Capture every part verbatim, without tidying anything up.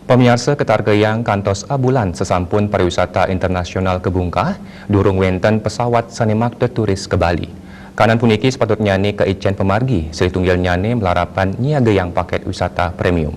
Pamiarsa, katargayang kantos abulan sasampun pariwisata internasional kabungkah, durung wénten pesawat sané makta turis ka Bali. Kanan puniki sapatutnyané kaicén pamargi, silih tunggilnyané malarapan nyiagayang pakét wisata premium.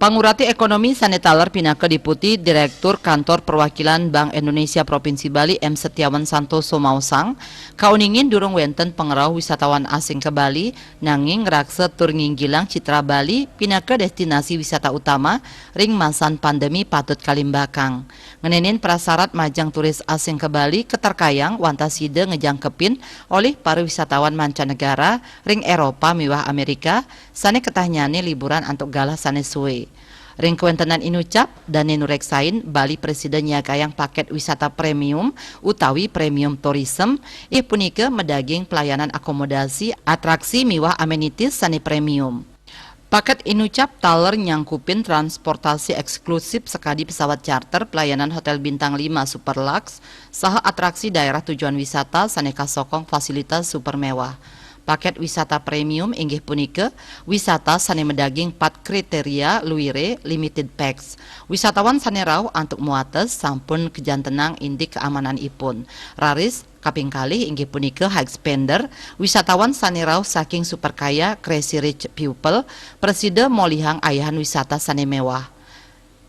Pangurati ékonomi sané taler pinaka Deputi Direktur Kantor Perwakilan Bank Indonesia Provinsi Bali, M Setiawan Santoso maosang, kauningin durung wénten pangrauh wisatawan asing ka Bali, nanging ngraksa tur nginggilang citra Bali pinaka destinasi wisata utama ring masan pandemi patut kalimbakang. Ngenénin prasarat majang turis asing ka Bali katarkayang wantah sida ngejangkepin olih para wisatawan mancanegara ring Éropa miwah Amérika, sané ketahnyané liburan antuk galah sané sué. Ring kawéntenan inucap, dané nureksain Bali prasida nyiagayang pakét wisata premium utawi premium tourism, ih punika madaging pelayanan akomodasi, atraksi miwah amenitis sané premium. Pakét inucap taler nyangkupin transportasi éksklusif sakadi pesawat charter, pelayanan hotél bintang lima super lux, saha atraksi daerah tujuan wisata sané kasokong fasilitas super méwah. Pakét wisata premium inggih punika wisata sané madaging pat kriteria LUIRE, limited packs. Wisatawan sané rauh antuk muates sampun kajantenang indik kaamananipun. Raris, kaping kalih inggih punika high spender, wisatawan sané rauh saking super kaya, crazy rich people, prasida molihang ayahan wisata sané méwah.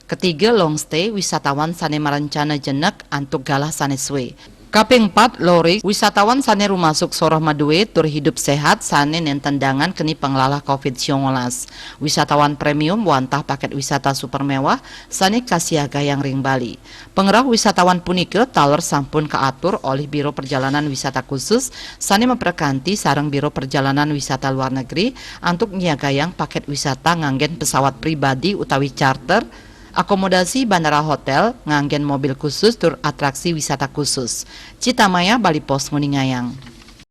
Ketiga, long stay, wisatawan sané marencana jenek antuk galah sané sué. Kaping pat, low risk, wisatawan sané rumasuk soroh madué tur hidup séhat sané nénten dangan keni panglalah covid siangolas. Wisatawan premium wantah pakét wisata super méwah sané kasiagayang ring Bali. Pangrauh wisatawan punika taler sampun kaatur olih Biro Perjalanan Wisata Khusus sané maprakanti sareng Biro Perjalanan Wisata Luar Negeri antuk nyiagayang pakét wisata nganggén pesawat pribadi utawi charter, akomodasi bandara hotél, nganggén mobil khusus tur atraksi wisata khusus. Citamaya, Bali Post nguningayang.